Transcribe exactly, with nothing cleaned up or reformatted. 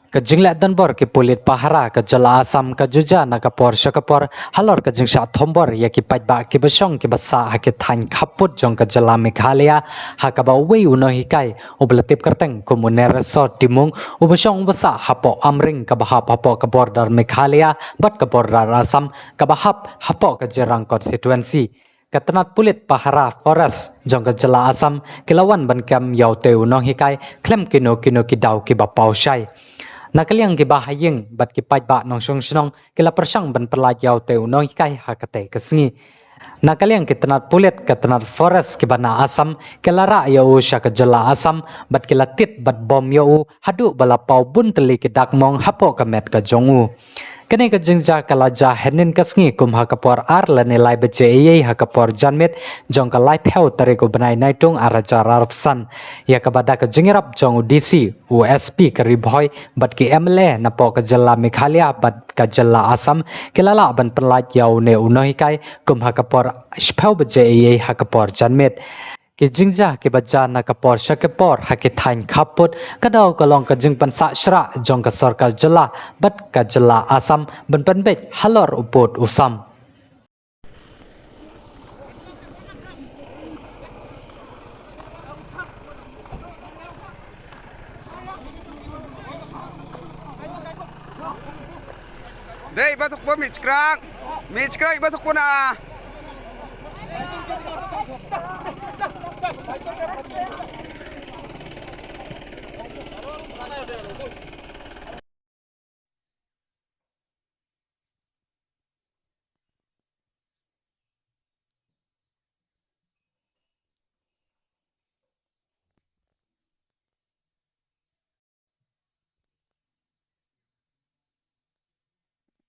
Ka jingleh donbor ki pulit pahara ka jylla Assam ka ju jia na ka por sha ka por halor ka jingshah thombor ïa ki paidbah kiba shong kiba sah ha ki thaiñ khappud jong ka jylla Meghalaya, ha kaba uwei u nonghikai uba la tip kyrteng kum u Neresor Timung, uba shong uba sah hapoh Amring kaba hap hapoh ka border Meghalaya bad ka border Assam kaba hap hapoh ka Jirang constituency. Ka tnat pulit pahara forest jong ka jylla Assam ki la wan ban kem ïa utei u nonghikai khlem kino kino ki daw kiba paw shai. Na ka liang kiba ha ïing bad ki paidbah nongshong shnong ki la pyrshang ban pynlait ïa utei u nonghikai ha katei ka sngi. Na ka liang ki tnat pulit, ka tnat forest kiba na Assam ki la rah ïa u sha ka jylla Assam bad ki la tied bad bom ïa u haduh ba la paw bun tylli ki dak mong hapoh ka met ka jong u. Kane ka jingjia ka la jia hynnin ka sngi kum ha ka por ar lane lai baje eiei ha ka por janmiet jong ka laiphew tarik u bnai Naitung ar hajar arphew san, ïa kaba da ka jingïarap jong u D C, u S P ka Ri Bhoi bad ki M L A napoh ka jylla Meghalaya bad ka jylla Assam ki la lah ban pynlait ïa une u nonghikai kum ha ka por shiphew baje eiei ha ka por janmiet. Ki jingjia kiba jia na ka por sha ka por ha ki thaiñ khappud ka daw ka long ka jingpynsah shrah jong ka sorkar jylla bad ka jylla Assam ban pynbeit halor u pud u sam. Dei, batuk bo mi chkrang. Mi chkrang batuk bo na.